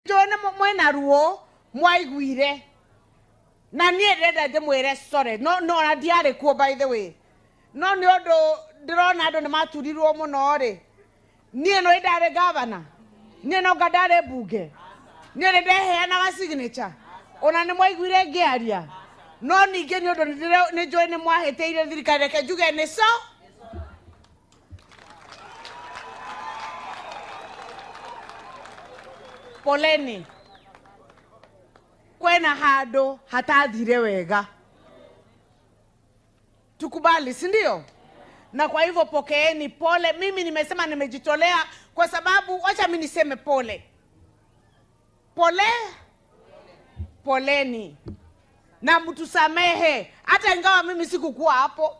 Njũĩ nĩ mwĩna ruo mwaiguire. Na niĩ ndĩrenda ndĩmwĩre sorry. No no na ndiarĩ kuo by the way. No nĩ ũndũ ndĩrona andũ nĩ maturirwo mũno rĩ. Niĩ no ndarĩ gavana. Niĩ no nga ndarĩ mbunge. Niĩ nĩ ndeheanaga signature. Ona nĩ mwaiguire ngĩaria. No ningĩ nĩ ũndũ nĩ njũĩ nĩ mwahĩtĩirie thirikari, reke njuge nĩ so. Poleni. Kwena handũ hatathire wega. Tukubali, si ndio? Na kwa hivyo pokeeni pole. Mimi nimesema nimejitolea kwa sababu wacha mimi niseme pole. Pole? Poleni. Na mtusamehe hata ingawa mimi sikukuwa hapo.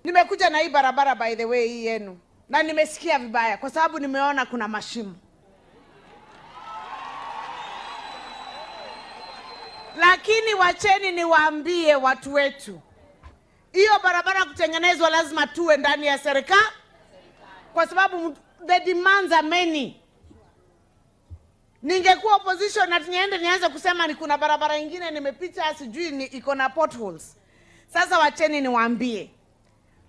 Nimekuja na hii barabara by the way hii yenu. Na nimesikia vibaya kwa sababu nimeona kuna mashimo. Lakini wacheni niwaambie watu wetu, hiyo barabara kutengenezwa lazima tuwe ndani ya serikali, kwa sababu the demands are many. Ningekuwa opposition na niende nianze kusema ni kuna barabara nyingine nimepita sijui ni iko na potholes. Sasa wacheni niwaambie,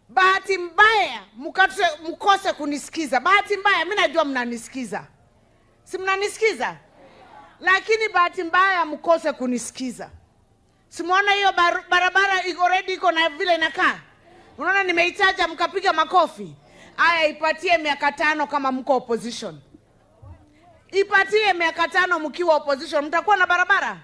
bahati mbaya mkose kunisikiza. Bahati mbaya mimi najua mnanisikiza. Si mnanisikiza? Lakini bahati mbaya mkose kunisikiza. Simuona hiyo barabara iko already iko na vile inakaa. Unaona nimeitaja mkapiga makofi. Aya, ipatie miaka 5 kama mko opposition. Ipatie miaka 5 mkiwa opposition, mtakuwa na barabara.